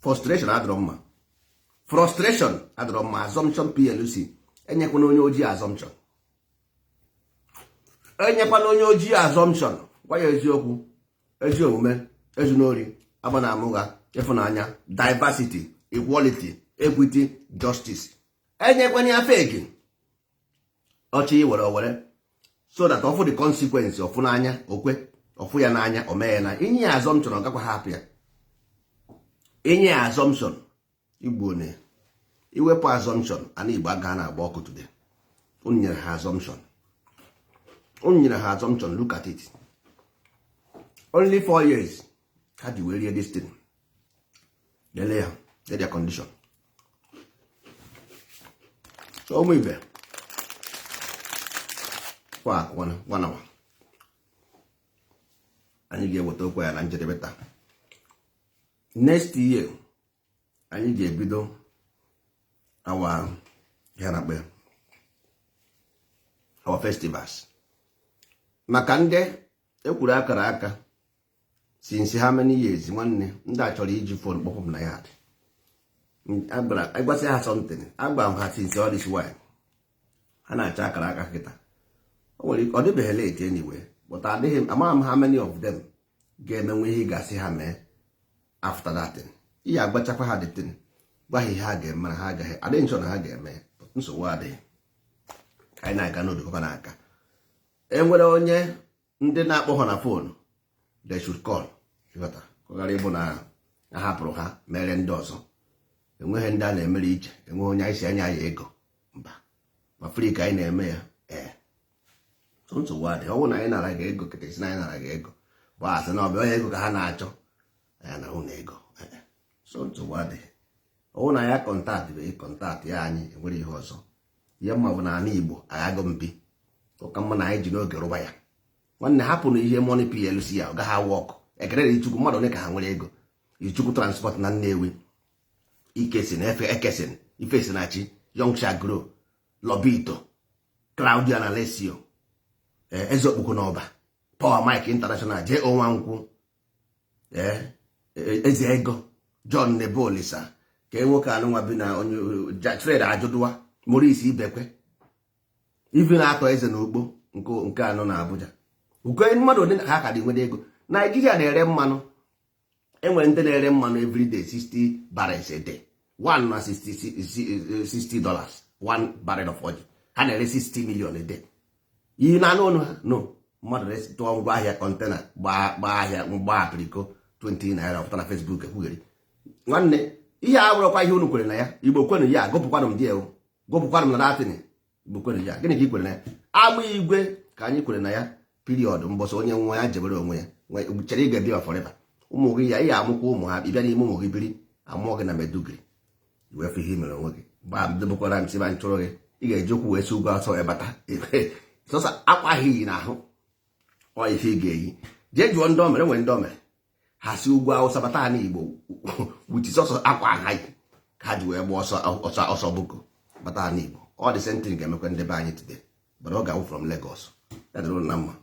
Frustration adịrọ mma, frustration adịrọ mma. Assumption plc, enyekwana onye ojii assumption, enyekwana onye ojii assumption. Gwa ya eziokwu, ezi omume, ezunori, agba na amụgha, ịfụnanya, diversity, equality, equity, justice. Enyekwana ya fake ọchị were were so that ọfụ the consequence ọfụ n'anya, okwe ọfụ ya n'anya, o mee ya na inye ya assumption, ọ gakwa hapụ ya. Inye ya assumption, igbo na iwepụ assumption, ana Igbo aga na-agba ọkụ today. Unu nyere ha assumption, unu nyere ha assumption. Look at it, only 4 years ha ji wee rie this thing. Lelee ya, lee their condition. So ụmụ ibe, kwa one hour anyị ga-eweta okwu ya na njedebe taa. Next year anyị ga-ebido our, ya na akpa, our festivals maka ndị ekwuru akara aka since how many years. Nwanne, ndị a chọrọ iji phone kpọpụ m na ya dị agwasị ha something. Agba m ha since all this while, ha na-achọ akara aka kịta. O nwere ọ dịbeghị late anyway, but adịghị m amaghị m how many of them ga-emenwe ihe ị ga-asị ha mee after that thing. Ihe agbachakwa ha the thing, gwa ha ihe ha ga-eme na ha agaghị adịghị nchọ na ha ga-eme. Nsogbu adịghị, anyị na-aga n'odukọba n'aka. Enwere onye ndị na-akpọ ha na phone, they should call. Ịghọta, ka ọ ghara ịbụ na a hapụrụ ha mere ndị ọzọ. Enweghị ndị a na-emere iche, enweghị onye anyị si anya ya ego mba ma free ka anyị na-eme ya. Ee, nsogbu adịghị. Ọ bụrụ na anyị nara gị ego kịta, isi na anyị nara gị ego bụ asị na ọ bụ onye ego ka ha na-achọ ya na ụlọ ego. So nsogbu adịghị. Ọ bụrụ na ya contact bụ contact ya, anyị enwere ihe ọzọ. Ihe mma bụ na ala Igbo aghago mbi ụka mma na anyị ji n'oge rụba ya. Nwanne, hapụ na ihe Money PLC ya, ọ gaghị awụ ọkụ. Ekele dị Chukwu, mmadụ ole ka ha nwere ego Ichukwu Transport na Nnewi, Ikesin Efe, Ekesin Ifesinachi, Young Shagro, Lobito, Claudio na Alessio, Eze Okpukwu na Ọba. Power Mike International, jee Nwankwụ, ee, eze ego John Nebolisa, ka e nwoke anụnwa bi na onye Fred Ajụdụwa, Maurice Ibekwe, ivi na-atọ eze na ugbo nke anọ na Abuja. Uke mmadụ one ha ka dị nwere ego. Naijiria na-ere mmanụ. Enwere ndị na-ere mmanụ everyday, 60 barrels a day, one na $60, one barrel of oil. Ha na-ere 60 million a day. Iyi na anụ ọnụ ha no mmadụ tụọ ngwa ahịa container, gbaa ahịa mgba apiriko 20 naira, pụta na Facebook ekwugheri. Nwanne, ihe a bụrụkwa ihe unu kwere na ya. Igbo kwenu ya, gụpụkwanụ m di ewu, gụpụkwanụ m na Latin. Igbo kwenu ya. Gịnị ka ị kwere na ya? Ama igwe ka anyị kwere na ya, period. Mbọsọ onye nwa ya jebere onwe ya chere ị ga-ebia forever. Ụmụ gị ya ị ga-amụkwa ụmụ ha, ịbịa n'ime ụmụ gị biri, amụọ gị na Meduguri, wee fụ ihe i mere onwe gị. Gbaa dịbụkwara nsị ma nchụrụ gị, ị ga-eji okwu wee si ugwu asọ wee bata. Sọsọ akwa ahụ iyi n'ahụ, ọ ife ị ga-eyi. Jee jụọ ndị o mere, nwere ndị o mere ha si ugwu awụsa bata ha n'Igbo wuchi sọsọ akwa ha yi ka ha ji wee gba ọsọ ọsọ ọsọ boko bata ha n'Igbo. Ọ dị same thing ga-emekwa ndị be anyị today, but ọ ga-awụ from Lagos. Ya dịrị unu na mma.